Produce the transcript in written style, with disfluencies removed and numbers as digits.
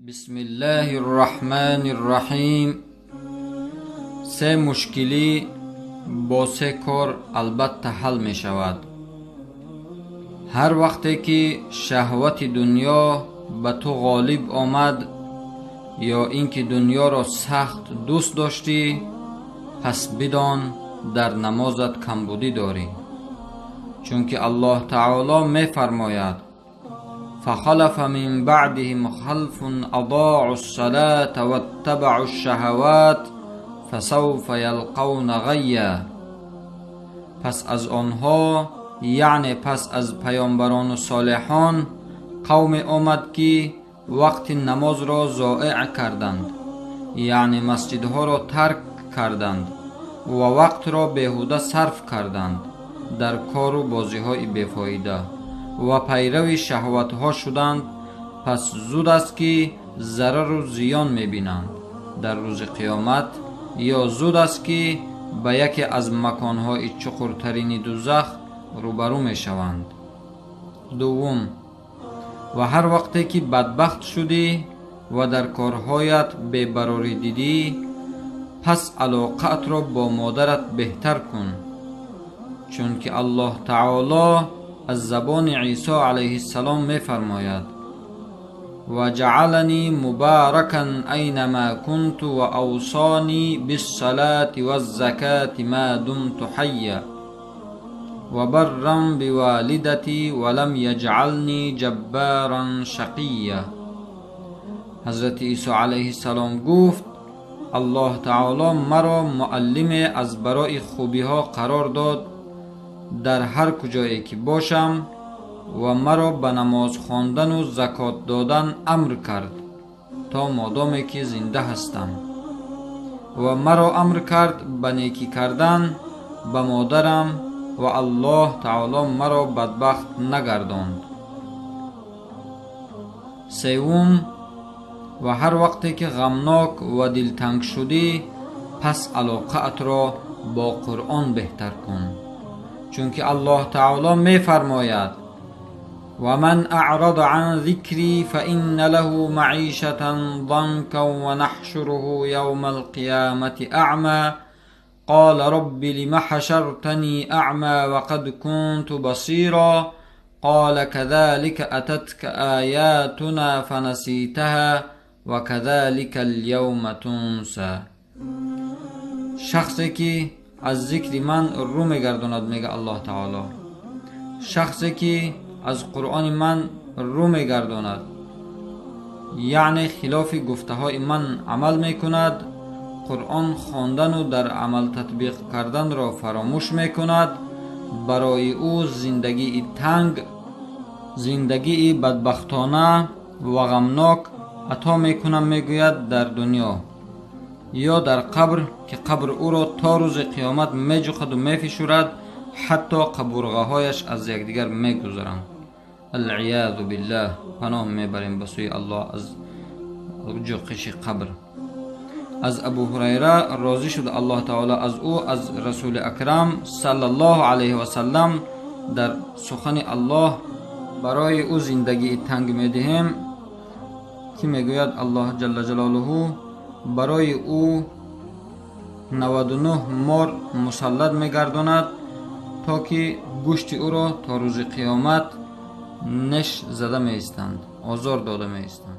Бисмиллаҳир Раҳмонир Раҳим. Се мушкилӣ бо се кор албатта ҳал мешавад. Ҳар вақте ки шаҳвати дунё ба ту ғолиб омад ё ин ки дунёро сахт дӯст доштӣ, пас бидон дар намозат камбудӣ дорӣ. Чунки Аллоҳ Таоло мефармояд: فخلف من بعدهم خلف أضاعوا الصلاة واتبعوا الشهوات فسوف يلقون غيا. پس از آنها، یعنی پس از پیامبران و صالحان، قوم آمد که وقت نماز را ضائع کردند، یعنی مسجدها را ترک کردند و وقت را بیهوده صرف کردند در کار و بازی‌های بی‌فایده و پیرو شهوت‌ها شدند. پس زود است که ضرر و زیان می‌بینند در روز قیامت، یا زود است که به یکی از مکان‌های چقرترین دوزخ روبرو می‌شوند. دوم، و هر وقتی که بدبخت شدی و در کارهایت بی‌براری دیدی، پس علاقت را با مادرت بهتر کن، چون که الله تعالی از زبان عیسی علیه السلام می‌فرماید: و جعلنی مبارکا اینما كنت و اوصانی بالصلاة والزکاة ما دمت حیا و برا بوالدتی ولم یجعلنی جبارا شقیا. حضرت عیسی علیه السلام گفت: الله تعالی مرا معلم از برای خوبیها قرار داد در هر کجایی که باشم و مرا به نماز خواندن و زکات دادن امر کرد تا مادامی که زنده هستم، و مرا امر کرد به نیکی کردن به مادرم و الله تعالی مرا بدبخت نگرداند. سوم، و هر وقتی که غمناک و دلتنگ شدی، پس علاقه را با قرآن بهتر کن، چونکه الله تعالی می‌فرماید: و من اعرض عن ذکری فإن له معیشة ضنکا و نحشره یوم القیامة اعمی قال رب لم حشرتنی اعمی وقد كنت بصیرا قال كذلك اتتك آیاتنا فنسیتها وكذلك اليوم تنسى. شخصی که از ذکر من رو میگرداند، میگه الله تعالی، شخصی که از قرآن من رو میگرداند، یعنی خلاف گفته های من عمل میکند، قرآن خواندن و در عمل تطبیق کردن را فراموش میکند، برای او زندگی تنگ، زندگی بدبختانه و غمناک عطا میکنم، میگوید در دنیا یا در قبر، که قبر او را تا روز قیامت میجوخد و میفشورد، حتی قبرغه‌هایش از یکدیگر میگذرند. العیاذ بالله. پناه میبریم به سوی الله از جوقش قبر. از ابو هریره راضی شد الله تعالی از او، از رسول اکرم صلی الله علیه و سلم در سخن الله برای او زندگی تنگ میدهیم که میگوید الله جل جلاله برای او 99 مار مسلط میگرداند تا که گوشت او را تا روز قیامت نش زده میایستند، آزار داده میایستند.